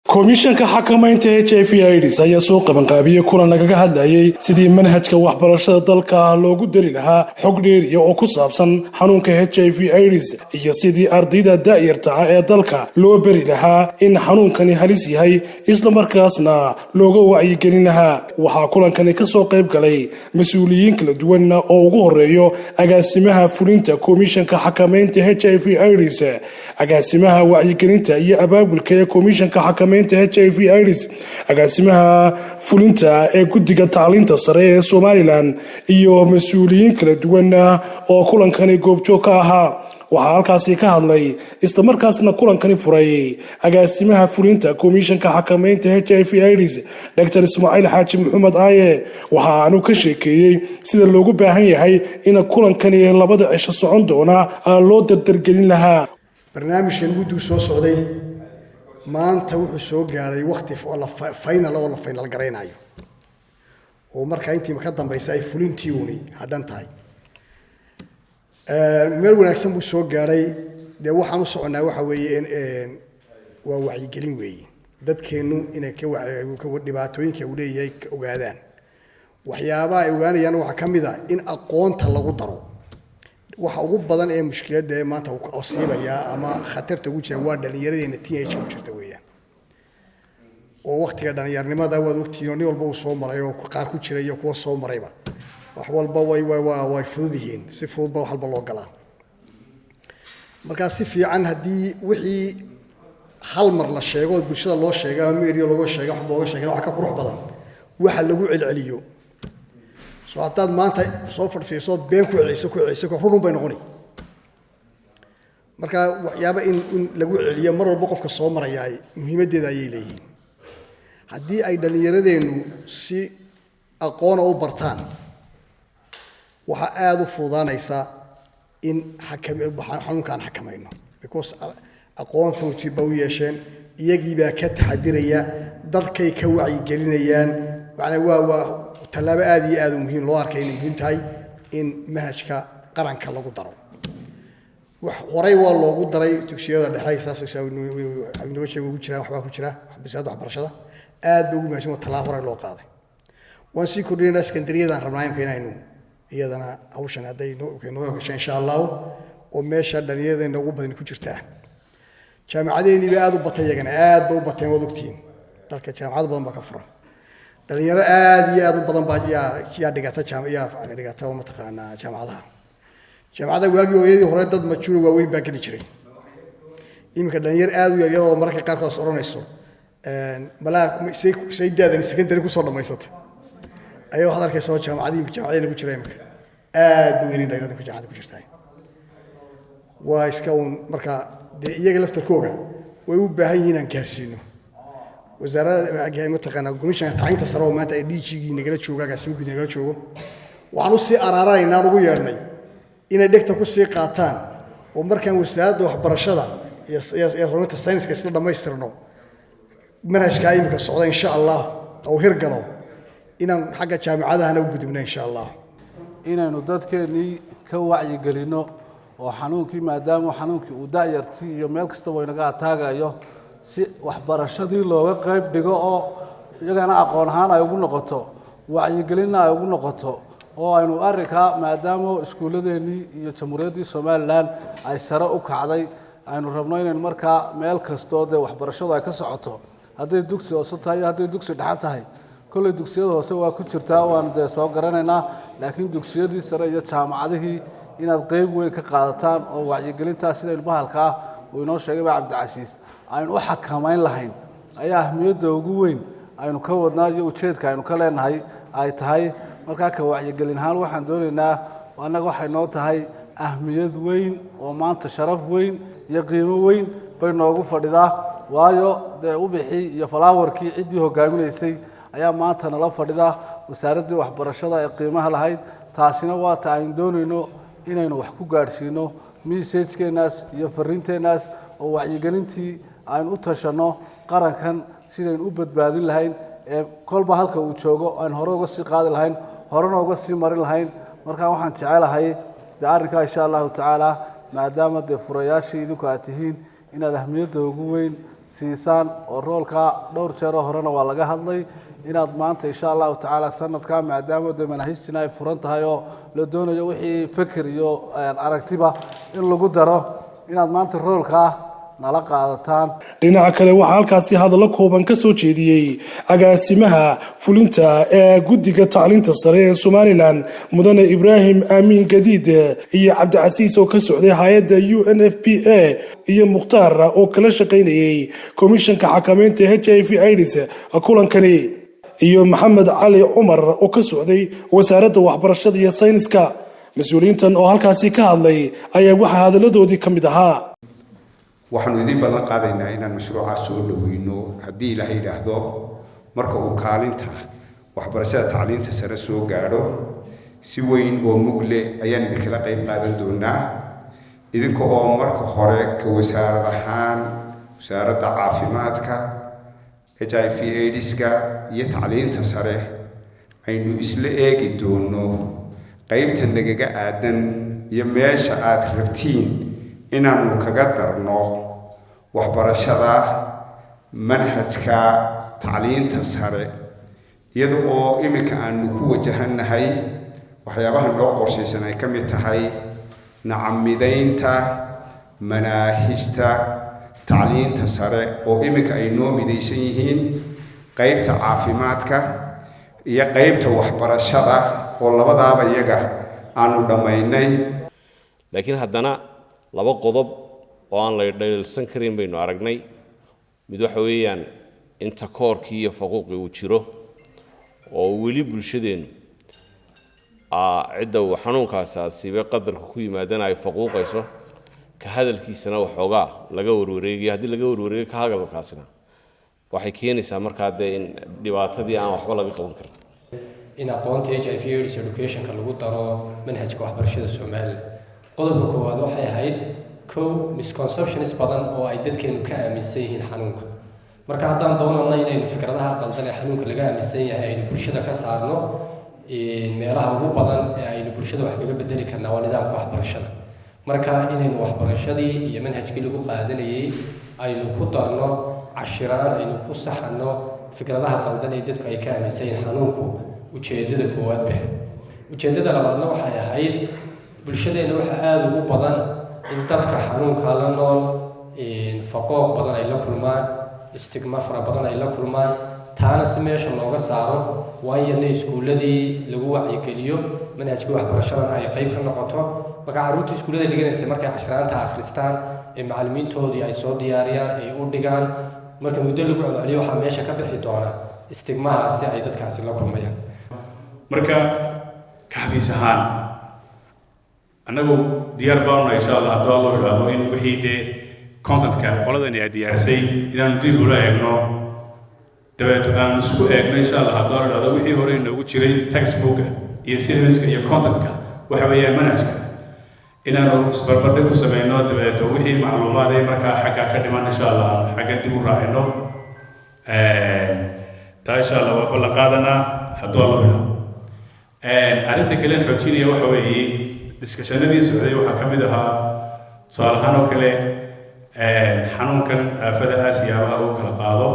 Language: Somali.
Komishanka xakamaynta HIV AIDS ayaa soo qabanqaabiyey kulan lagaga hadlayay sidii manhajka waxbarashada dalka loogu dari lahaa xog dheeriya oo ku saabsan xanuunka HIV AIDS iyo sidii ardayda da'yarta ah ee dalka loo beri lahaa in xanuunkani halis yahay, islamarkaasna looga wacyigelin lahaa. Waxaa kulankani kasoo qayb galay mas-uuliyiin kala duwan oo ugu horeeyo agaasimaha fulinta komishanka xakamaynta HIV AIDS, agaasimaha wacyigelinta iyo abaabulka ee komishanka xakamaynta HIV AIDS, agaasimaha fulinta ee guddiga tacliinta sare ee Somaliland iyo mas-uuliyiin kala duwan oo kulankani goobjoog ka ahaa. Waxaa halkaasi ka hadlay, islamarkaasna kulankani furay, agaasimaha fulinta komishanka xakamaynta HIV AIDS, Dr Ismaaciil Xaaji Maxamed Aaye. Waxa aanu ka sheekeeyey sida loogu baahan yahay in kulankani labada cisho socon doona loo dardargelin lahaa. Barnaamijkan mudduu soo socday. Maanta wuxuu soo gaaray wakti final oo la final garaynayo, oo markaa intiiba ka dambaysa ay fulintii uni hadhan tahay. Meel wanaagsan buu soo gaaray. Dee waxaan u soconnaa waxa weeye waa wacyigelin weeye, dadkeennu inay ka dhibaatooyinka uu leeyahay ka ogaadaan. Waxyaabaha ay ogaanayaan waxaa ka mid a in aqoonta lagu daro. Waxa ugu badan ee mushkiladda ee maanta asiibaya ama khatarta ugu jira waa dhalinyaradeenna teenage ku jirta weeyaan, oo waktiga dhalinyarnimada waad ogtihiin oo nin walba uu soo maray oo qaar ku jira iyo kuwa soo marayba, wax walba way fudud yihiin, si fudud ba wax walba loo galaa. Markaa si fiican haddii wixii hal mar la sheego oo bulshada loo sheego ama media looga sheego, wax looga sheegana, wax ka qurux badan waxa lagu celceliyo. Soo haddaad maanta soo fadhfiisood been ku celiso, ku celiso, run bay noqoni. Marka waxyaaba in lagu celiyo mar walba qofka soo marayaay muhiimaddeeda ayay leeyihiin. Haddii ay dhallinyaradeennu si aqoona u bartaan, waxaa aada u fududaanaysa in xanuunkaan xakamayno, because aqoontoodii ba u yeesheen, iyagiibaa ka taxadiraya, dadkay ka wacyigelinayaan. Macnaa waa tallaabo aada iyo aada u muhiim loo arkay inay muhiim tahay in manhajka qaranka lagu daro. Wax horay waa loogu daray dugsiyada dhexe, saas inooga sheego ugu jiraan, waxbaa ku jira wasaaradda waxbarashada. Aad ba ugu mahadsan, waa tallaabo horay loo qaaday. Waan sii kordhinaynaa. Sekandariyadaan rabnaa imka inaynu iyadana hawshan hadday noo gasho, insha Allahu, oo meesha dhallinyaradeenna ugu badan ku jirtaa. Jaamacadeennii baa aada u batay, iyagana aad ba u bateen, waad ogtihiin. Dalka jaamacad badan baa ka furan, dhalinyaro aada iyo aada u badan baa yaa dhigata, yaa dhigata oo mataqaanaa jaamacadaha. Jaamacadda waagii hooyadii hore dad majuura waaweyn baa geli jiray. Iminka dhalinyaro aada u yaryar oo mararka qaarkood is odhanayso malaa say daadani secondary kusoo dhamaysatay ayaa waxaad arkaysa oo jaamacadii jaamacadii lagu jira. Iminka aad ba werin dhalinyarada ku jaamacada ku jirtaa waa iska uun. Marka dee iyaga laftarkooga way u baahan yihiin inaan gaarsiino. Wasaaradda, mataqaanaa, komishanka tacliinta sare oo maanta ay DG-gii nagala joogo, agaasimo guud nagala joogo, waxaan usii araaranaynaa, ugu yeedhnay inay dhegta kusii qaataan, oo markaan wasaaradda waxbarashada iyo horumarinta sayniska isla dhammaystirno manhajkaa iminka socda, insha Allah, ou hirgalo, inaan xagga jaamicadahana u gudubno, insha Allah. Inaynu dadkeennii ka wacyigelinno oo xanuunkii, maadaama xanuunkii uu da'yartii iyo meel kastaba inaga ataagayo, si waxbarashadii looga qayb dhigo oo iyagana aqoon ahaan ay ugu noqoto, wacyigelinna ay ugu noqoto, oo aynu arrinkaa, maadaama iskuulladeennii iyo Jamhuuriyaddii Somaliland ay sare u kacday, aynu rabno inaynu markaa meel kastoo dee waxbarashadu ay ka socoto, hadday dugsi hoose tahay iyo hadday dugsi dhexe tahay. Kolley dugsiyada hoose waa ku jirtaa, waanu dee soo garanaynaa, laakiin dugsiyadii sare iyo jaamacadihii inaad qeyb weyn ka qaadataan oo wacyigelintaas sidaynu bahalkaa uu inoo sheegay ba Cabdicasiis aynu u xakamayn lahayn ayaa ahmiyadda ugu weyn aynu ka wadnaa iyo ujeedka aynu ka leenahay ay tahay. Markaa ka wacyigelin ahaan waxaan doonaynaa, annaga waxay noo tahay ahmiyad weyn oo maanta sharaf weyn iyo qiimo weyn bay noogu fadhidaa, waayo dee ubixii iyo falaawarkii ciddii hogaaminaysay ayaa maanta nala fadhida, wasaaraddii waxbarashada ee qiimaha lahayd. Taasina waa ta aynu doonayno inaynu wax ku gaadhsiino message-keenaas iyo fariinteenaas, oo wacyigelintii aynu u tashanno qarankan sidaynu u badbaadin lahayn ee kolba halka uu joogo aynu hore uga sii qaadi lahayn, horena uga sii marin lahayn. Markaa waxaan jecelahay dee arrinkaa, insha Allahu tacaala, maadaama dee furayaashii idinku aad tihiin. Inaad ahmiyadda ugu weyn siisaan oo roolkaa dhowr jeeroo horena waa laga hadlay, inaad maanta, insha Allahu tacaala, sanadkaa, maadaama dee manaahijtina ay furan tahay oo la doonayo wixii feker iyo aragtiba in lagu daro, inaad maanta roolkaa nala qaadataan. Dhinaca kale, waxaa halkaasi hadallo kooban ka soo jeediyey agaasimaha fulinta ee guddiga tacliinta sare ee Somaliland, Mudane Ibraahim Aamiin Gadiid, iyo Cabdicasiis oo ka socday hay-adda UNFPA, iyo Mukhtaar oo kala shaqaynayay komishanka xakameynta HIV AIDS kulankani, iyo Maxamed Cali Cumar oo ka socday Wasaaradda Waxbarashada iyo Sayniska. Mas-uuliyiintan oo halkaasi ka hadlay ayaa waxaa hadalladoodii ka mid ahaa: Waxaanu idiin ballan qaadaynaa inaan mashruucaas soo dhoweyno, haddii Ilaahay yidhaahdo, marka uu kaalinta waxbarashada tacliinta sare soo gaadho. Si weyn oo mugle ayaan idinkala qayb qaadan doonaa, idinka oo marka hore ka wasaarad ahaan, Wasaaradda Caafimaadka, HIV AIDS-ka iyo tacliinta sare, aynu isla eegi doono qaybta nagaga aadan iyo meesha aad rabtiin inaanu kaga darno waxbarashada manhajka tacliinta sare, iyada oo iminka aanu ku wajahannahay waxyaabaha noo qorshaysan ay ka mid tahay nacamidaynta manaahijta tacliinta sare, oo iminka ay noo midaysan yihiin qaybta caafimaadka iyo qaybta waxbarashada, oo labadaaba iyaga aanu dhammaynay. Laakiin haddana laba qodob oo aan la dhaliilsan karin baynu aragnay. Mid waxa weeyaan in takoorkii iyo faquuqii uu jiro, oo weli bulshadeennu cidda uu xanuunkaasi asiibay qadarka ku yimaadana ay faquuqayso, ka hadalkiisana waxoogaa laga warwareegayo. Haddii laga warwareegayo ka hadalkaasina, waxay keenaysaa markaa dee in dhibaatadii aan waxba laga qaban karin. In aqoonta HIV AIDS educationka lagu daro manhajka waxbarashada Somaliland, qodobka koowaad waxay ahayd kow, misconceptions badan oo ay dadkeenu ka aaminsan yihiin xanuunka. Marka haddaan doonana inaynu fikradaha qaldan ee xanuunka laga aaminsan yahay aynu bulshada ka saarno, meelaha ugu badan ee aynu bulshada wax kaga bedeli karnaa waa nidaamka waxbarashada. Marka inaynu waxbarashadii iyo manhajkii lagu qaadanayay aynu ku darno cashiraan aynu ku saxano fikradaha qaldan ee dadku ay ka aaminsan yihiin xanuunku, ujeedada koowaad bah. Ujeeddada labaadna waxay ahayd, bulshadeenna waxaa aada ugu badan in dadka xanuunka la nool faqooq badan ay la kulmaan, stigma fara badan ay la kulmaan. Taana si meesha looga saaro, waa in yadna iskuulladii lagu wacyigeliyo, manhajkii waxbarashadana ay qayb ka noqoto. Marka carruurta iskuullada dhiganaysa markay cashiraanta akhristaan ee macallimiintoodii ay soo diyaariyaan, ay u dhigaan, marka muddo lagu celceliyo, waxaa meesha ka bixi doona stigmahaasi ay dadkaasi la kulmayaan. Marka ka xafiis ahaan, annagu diyaar baanu, insha Allah, hadduu Allahu idhaahdo, in wixii dee contentka qoladani ay diyaarisay inaanu dib ula eegno, dabeeto aanu isku eegno, insha Allah, hadduu Allahu idhaahdo, wixii hore inoogu jiray textbooka iyo syllabuska iyo contentka, waxa weeyaan manhajka, inaanu isbarbardhig ku sameyno. Dabeeto wixii macluumaad ay markaa xaggaa ka dhiman, insha Allah, aanu xaggan dib u raacino. Taa, insha Allah, waa ballan qaadanaa, hadduu Allahu idhaahdo. Arrinta kalen xoojinaya waxa weeye, discussionadii socday waxaa ka mid ahaa, tusaale ahaan oo kale, xanuunkan aafada ah siyaabaha lagu kala qaado.